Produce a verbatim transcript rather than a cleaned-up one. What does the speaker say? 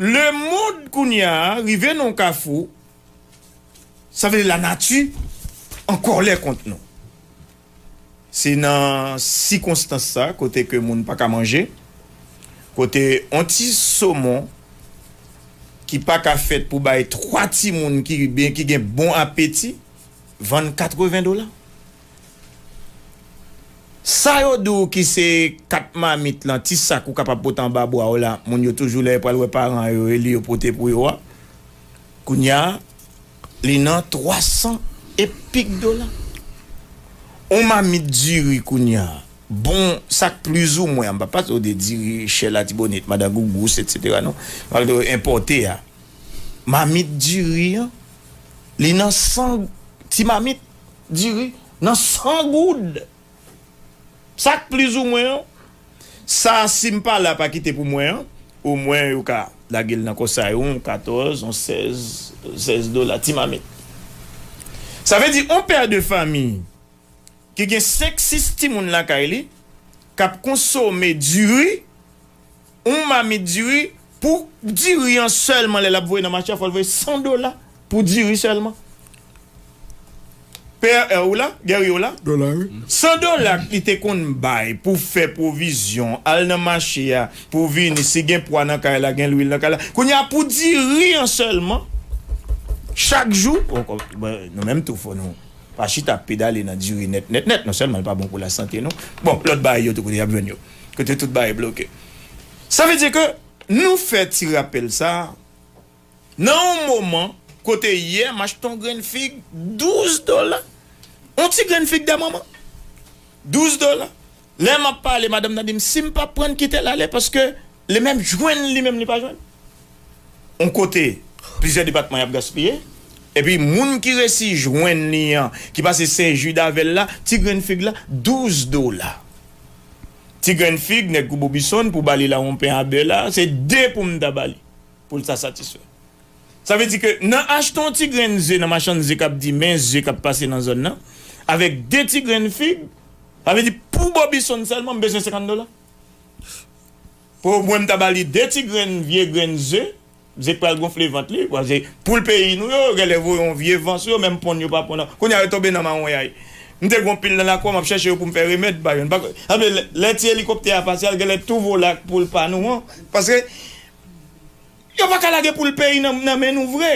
Lemonn kounye a rive nan yon kafou, sa vle di lanati an kòlè kont nou. Se nan sikonstans sa kote ke moun pa ka manje, kote yon ti somon ki pa ka fèt pou bay twa timoun ki byen ki gen bon apeti, vann katreven dola. Sa yo di w ki se kat mamit lan, ti sak ou kapab pote anba bra w la, moun yo toujou lè yo pral wè paran yo, e li yo pote pou yo a. Kounye a, li nan twa san epik dola. On mamit diri kounye a, bon, sak plizoumwen, m pa pale w de diri chè Latibonit, Madan Gougous, etsetera non. M pale de enpòte a. Mamit diri an, li nan san, ti mamit diri, nan san goud. Sak plizoumwen an, sa si m pa la pa kite pou mwen an, omwen yo ka lage l nan kòsay yon katòz, yon sèz, sèz dola, ti mamit. Sa vle di, on pè de fanmi ki gen senk, sis timoun lakay li, k ap konsome diri, yon mamit diri, pou diri an sèlman, lè l ap voye nan mache a, fò l voye san dola pou diri sèlman. P R ou la, Guerrier ou la? Dola, wi. San dola li te konn bay pou fè pwovizyon, al nan mache a, pou vini, si gen pwa nan kay la, gen lwil nan kay la. Kounye a, pou diri an sèlman, chak jou, bon, nou menm tou fò nou pa chita ap pedale nan diri nèt, nèt, nèt. Non sèlman li pa bon pou lasante nou. Bon, lòt bagay yo tou kote y ap jwenn yo. Kote tout bagay bloke. Sa vle di ke nou fè ti rapèl sa a nan yon moman kote yè m achte yon grenn fig douz dola. Yon ti grenn fig dè manman. Douz dola. Lè m ap pale, madanm nan di m, si m pa pran, kite l ale, paske li menm jwenn, li menm li pa jwenn. On kote, plizyè depatman y ap gaspiye. Epi moun ki resi jwenn li an, ki pase Sen Jid avè l la, ti grenn fig la, douz dola. Ti grenn fig, nèg Gwobobisonn, pou ba li la yon pen a bè la, se de pou m ta ba li, pou l ta satisfè. Sa vle di ke nan achte yon ti grenn ze nan machann ze k ap di men ze k ap pase nan zòn nan, avèk de ti grenn fig, sa vle di pou Bobisonn sèlman, m bezwen senkant dola. Pou mwen, m ta ba li de ti grenn, vye grenn ze, ze k pral gonfle vant li, paske poul peyi nou yo, yo genlè voye yon vye van sou yo, menm ponn yo pa ponn. Kounye a, yo tonbe nan mawonyay. M te gen yon pil nan lakou a, m ap chèche yo pou m fè remèd ba yo. M pa, sa vle, lè, lè ti elikoptè a pase a, l genlè tou vole ak poul pa nou an. Paske yo pa ka lage poul peyi nan, nan men nou vre.